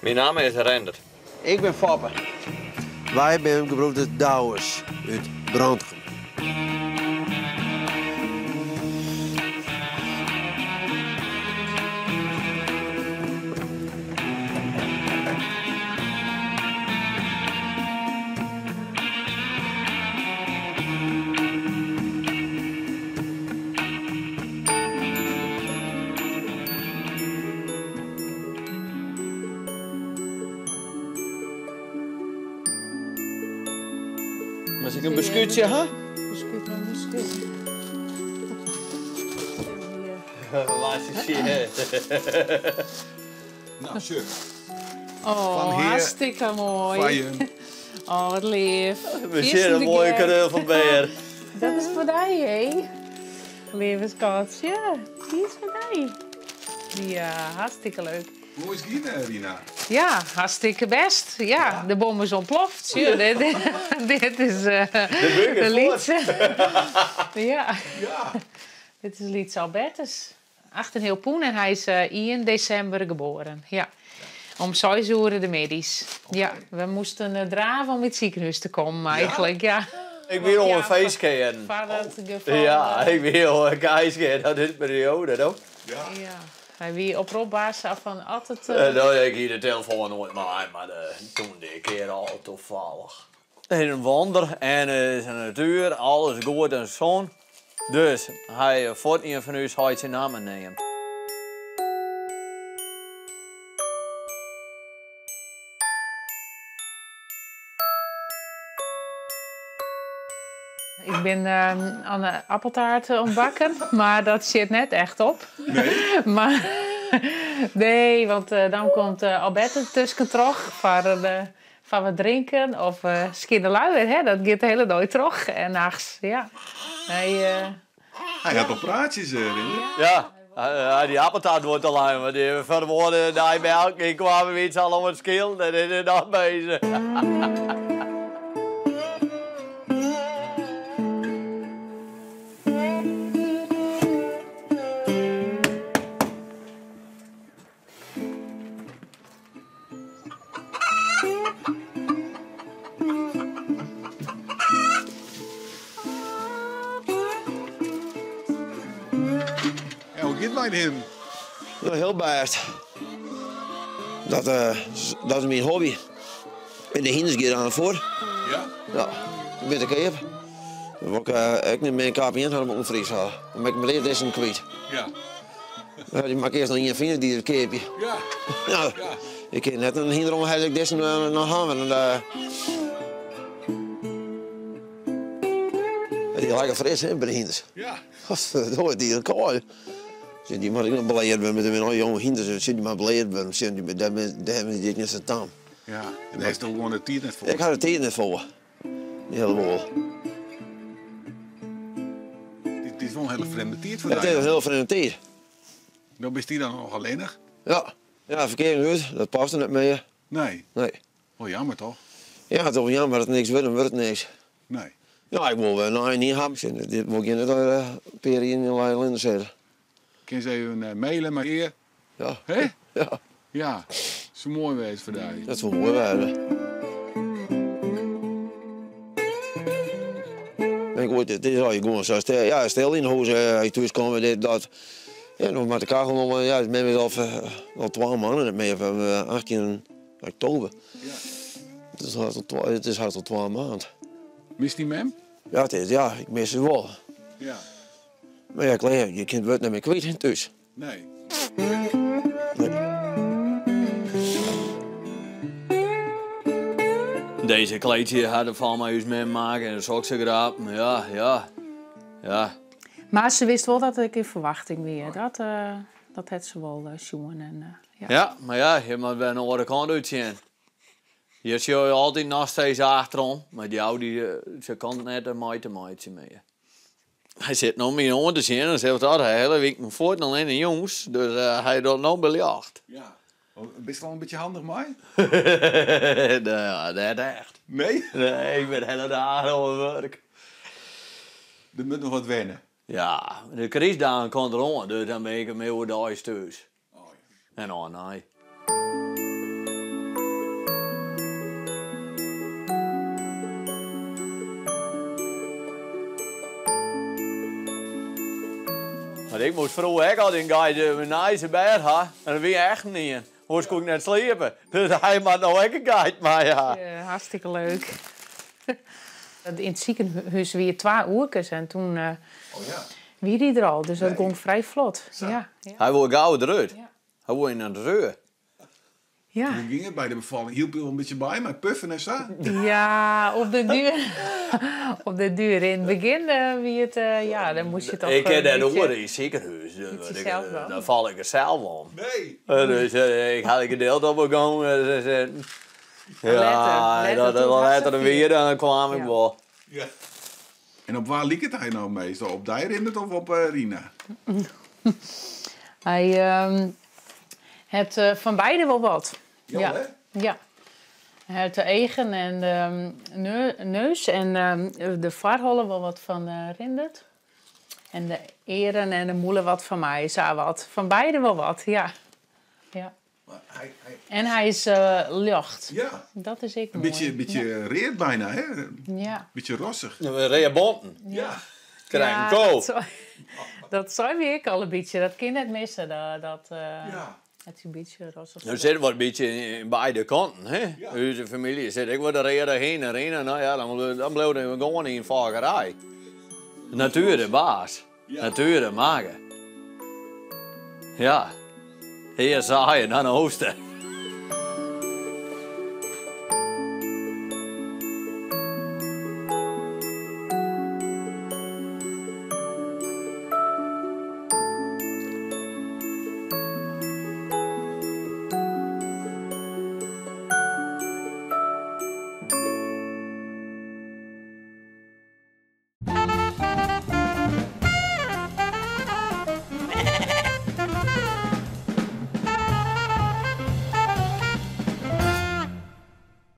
Myn namme is Rendert. Ik bin Foppe. Wy binne gebroeders Douwes út Brantgum. Moat ik in beskútsje ha? Beskút en beskút. Nou, sjoch. Oh, hartstikke moai. Oh, wat leaf. We sjogge in moaie cadeau fan Beer. Dat is foar dy, hé. Leave skatsje. Dy is foar dy. Ja, hartstikke leuk. Hoe is it gien, Rina? Ja, hartstikke bêst. Ja, de bom is ûntploft. Sjoch, dit is de lytse. Ja. Dit is lytse Albertus. Acht en heal pûn en hy is ien desimber geboren. Ja. Om seis oere de middeis. Ja, we moasten drave om yn it sikehûs te kommen eigentlik, ja. Ik wie oan in feestkearen. Foar dat gefal. Ja, ik wie oan in feestkearen. Dat is perioade, no. Ja. Hy wie opropber sa fan as it. No, ik hie de telefoan noait mei, mar toen dy kear al tafallich. It is in wonder en it is in natuer, alles goed en sûn. Dus hy fuort ien fan ús heit syn namme neamd. Ik bin oan de appeltaart oan it bakken, mar dat sjit net echt op. Nee? Mar nee, want dan komt Albert tuskentroch foar foar wat drinken of skjinne luier, hè, dat giet de hiele dei troch en nachts, ja. Hy, Hy hat noch praatsjes, Rinne. Ja, dy appeltaart duorret te lang, want dy ferwoarde dei melk, ik kwam iets al om it skilen en is er noch bezich. Ja, hoe giet it mei him? No, hiel bêst. Dat, dat is myn hobby. En de hynders gean aan foar. Ja? Ja, ik bin te keap. Dan wol ik ek net mear in KPN ha, dan wol ik in Fries ha. Dan bin ik myn leafdessen kwyt. Ja. Ja, dy moat ik earst noch ien fine dy't it keapje. Ja. Ja. Ik kin net in hynder om ha dat ik dizze noch ha, want dan. Dy lekker fris hè, by de hynders. Ja. Godverdorie, dy koai. Sjoch, dy moat ek noch beleard wurde, met al jonge hynders, sjoch, dy moat beleard wurde, sjoch, dy, dêr binne dy ek net sa tam. Ja, en dêr is toch gewoan de tiid net foar? Ik ha de tiid net foar. Dy hiele boel. Dit is wol in hiele frjemde tiid foar dy. It is in hiele frjemde tiid. No bist dy dan noch allinnich? Ja. Ja, ferkearing út, dat past der net mear. Nee. Nee. Wol jammer toch? Ja, it is wol jammer, as it niks wurdt, dan wurdt it niks. Nee. Ja, ik wol wer in ein ha. Dit wol ik net in pear jier yn de allinne sitte. Kinst even maile mei ear. Ja. Hè? Ja. Ja, soe moai wêze foar dy. Dat soe moai wêze. En goed, it is allegear gewoan sa stil. Ja, stil yn 'e hûs. As je thús komme, dit, dat. Ja, dan moat de kachel noch. Ja, mem is al, al twa moannen net mear, fan 18 oktober. Ja. It is hast al twa, it is hast al twa maand. Mist dyn mem? Ja, it is, ja, ik mis se wol. Ja. Mar ja, klear, je kin it wurd net mear kwyt thús. Nee. Nee. Deze kleedsje hat de fan mei ús mem makke en de soksegrap, ja, ja, ja. Mar se wist wol dat ik yn ferwachting wie. Dat, dat hat se wol sjoen. En, ja. Ja, mar ja, je moat wer in oare kant út sjen. Je sjogge altyd noch steeds achterom, mar dy Audi, se kan net mei te meitsjen mear. Hy sit no my oan te sjen en zegt dat de hiele wike myn fuotten allinne jûns, dus hy docht no beljocht. Ja. Bist al in bytsje handich mei? No ja, net echt. Nee? Nee, ik bin hiele dagen oan it wurk. Der moat noch wat wenne. Ja, de krystdagen komt der oan, dus dan bin ik mear oerdeis thús. Oh ja. En oh nee. Want ik moast froeger ek altyd in geit nei syn bêd ha en dat wie echt ien. Oars koe ik net sliepe. Dus hy moat no ek in geit mei ha. Ja, hartstikke leuk. Yn it sikehûs wie it twa oerkes en toen wie dy der al, dus dat gong frij flot. Ja. Hy woe gau derút. Hy woe yn in reur. Ja. Hoe gyng it by de befalling? Hielp jo in bytsje by mei puffen en sa? Ja, op de duer. Op de duer. Yn it begjin wie it, ja, dan moast je toch. Ik kin net oer yn it sikehûs. Dan fal ik der sels om. Nee. Dus ik ha de geduld op 'e gong sitten. Ja, dat letter wie, dan kwam ik wol. Ja. En op wa liket hy no meastal? Op dy Rindert of op Rina? Hy hat fan beide wol wat. Ja, hè? Ja. Hy hat de eagen en de neus en de foarholle wol wat fan Rindert. En de earen en de mûle wat fan my, sa wat. Fan beide wol wat, ja. Ja. Maar hy, hy... En hy is ljocht. Ja. Dat is ek Een moai. beetje read bijna, hè? Ja. Beetje rossig. Reade bonten. Ja. Krijg Ja, een ko. Dat sei wy ek al in bytsje. Dat kin net misse. Dat Ja. het is in bytsje rossig. Der sit wat bytsje yn beide kanten, hè? Ja. Us famylje sit ek wat de reade hin en rinne. No ja, dan bliuwt it gewoan yn fokkerij. Natuer de baas. Ja. Natuer de makke. Ja. Earst saaie, dan oogste.